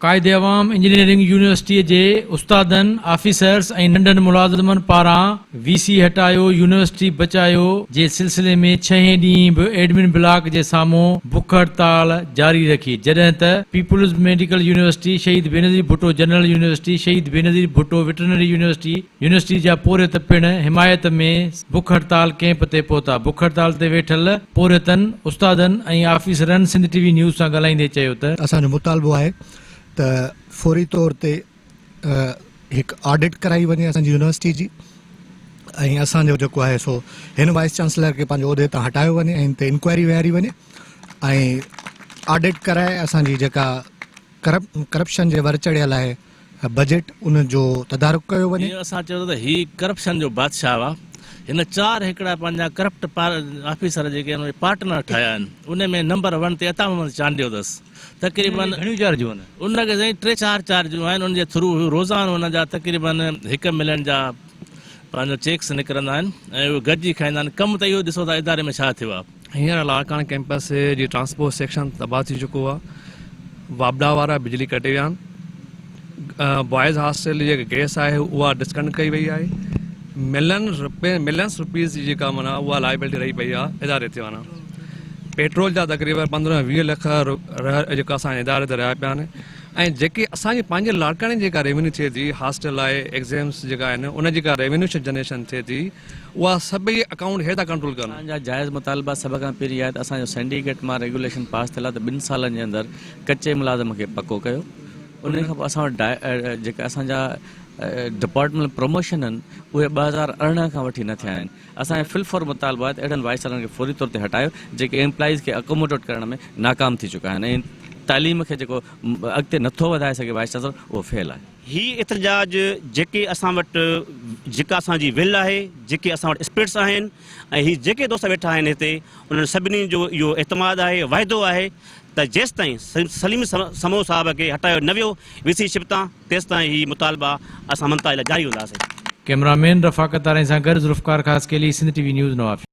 قائد عوام انجنيئرنگ يونيورسٽيء جي استادن، آفيسرز ۽ ننڍن ملازمن پاران وي سي هٽايو يونيورسٽي بچايو جي سلسلي ۾ ڇهين ڏينهن به ايڊمن بلاڪ جي سامهون بک هڙتال جاري رکي جڏهن ته peoples medical university, Shaheed Benazir Bhutto general university, Shaheed Benazir Bhutto veterinary university university جا پورهيت پڻ حمايت ۾ بک هڙتال ڪئمپ تي پهتا بک هڙتال تي ويٺل پورهيتن، استادن ۽ آفيسرن سنڌ ٽي وي نيوز سان ڳالهائيندي چيو ته. اسان جو مطالبو آهي ته فوري طور تي هڪ آڊٽ ڪرائي وڃي اسان جي يونيورسٽي جي ۽ اسان جو جيڪو آهي سو هن وائيس چانسلر کي پنهنجي عهدي تان هٽايو وڃي ۽ ان تي انڪوائري ويهاري وڃي ۽ آڊٽ ڪرائي اسان جي جيڪا ڪرپشن جي ور چڙهيل آهي بجيٽ ان جو تدارڪ ڪيو وڃي. جيئن اسان چيو ته هي ڪرپشن جو بادشاهه آ. هن چار هڪڙا پنهنجا ڪرپٽ آفيسر جيڪي آهن اهي پارٽنر ٺاهيا آهن. ان ۾ نمبر ون تي عطا محمد چانڊيو اٿس. تقريبن گهڻيون چارجون آهن؟ ان کي سائين ٽي چار چارجون آهن. ان جي ٿرو هو روزانو ان جا تقريبن هڪ ملين جا پنهنجو چيڪس نڪرندا آهن ۽ اهي گڏجي کائيندا آهن. ڪم ته اهو ڏسو ٿا اداري ۾ ڇا ٿيو آ. هينئر لاڙڪاڻه ڪئمپس جي ٽرانسپورٽ سيڪشن تباهه ٿي چڪو آهي، واپڊا وارا بجلي ڪٽي ويا آهن، بوائز هاسٽل جي جيڪا گئس آهي اها ڊسڪنيڪٽ ڪئي وئي آهي، ملين ملينس روپيز جي جيڪا معنيٰ اها لائبلٽي رهي پئي آهي اداري تي معنيٰ پيٽرول جا تقريبن 15 20 لک جيڪا اسان جي اداري تي رهيا پيا آهن ۽ جيڪي اسان جي پنهنجي لاڙڪاڻي جي جيڪا ريونيو ٿئي ٿي هاسٽل آهي ايگزيمس جيڪا آهن ان جي جيڪا ريونيو جنريشن ٿئي ٿي اها سڀئي اڪائونٽ هي ٿا ڪنٽرول ڪن. اسان جا جائز مطالبا سڀ کان پهرين آهي ته اسان جو سينڊيڪيٽ مان ريگيوليشن پاس ٿيل آهي ته ٻن سالن جي اندر ڪچي ملازم کي پڪو ڪيو ان کان پوء اسان وٽ جيڪا اسان جا ڊپارٽمينٽل پروموشن آهن اهي 2018 کان وٺي نه ٿيا آهن اسان جو فل فور مطالبو آهي ته اهڙن وائيسرن کي فوري طور تي هٽايو جيڪي ايمپلائيز کي اڪوموڊيٽ ڪرڻ ۾ ناڪام ٿي چڪا آهن ۽ تعليم کي جيڪو اڳتي نٿو وڌائي سگهي وائيس چانسلر اهو فيل آهي. هي احتجاج جيڪي اسان وٽ جيڪا اسان جي ول آهي جيڪي اسان وٽ اسپرٽس آهن ۽ هي جيڪي دوست ويٺا آهن هتي انهن سڀني جو اهو اعتماد آهي واعدو آهي ته جيستائين سليم سمون صاحب کي هٽايو نه ويو وي سي شپ تان تيستائين هي مطالبا اسان منتا لاء جاري هونداسين. ڪئميرا مين رفاقت آرائين سان گڏ Zulfiqar Khaskheli, Sindh T V news, Nawabshah.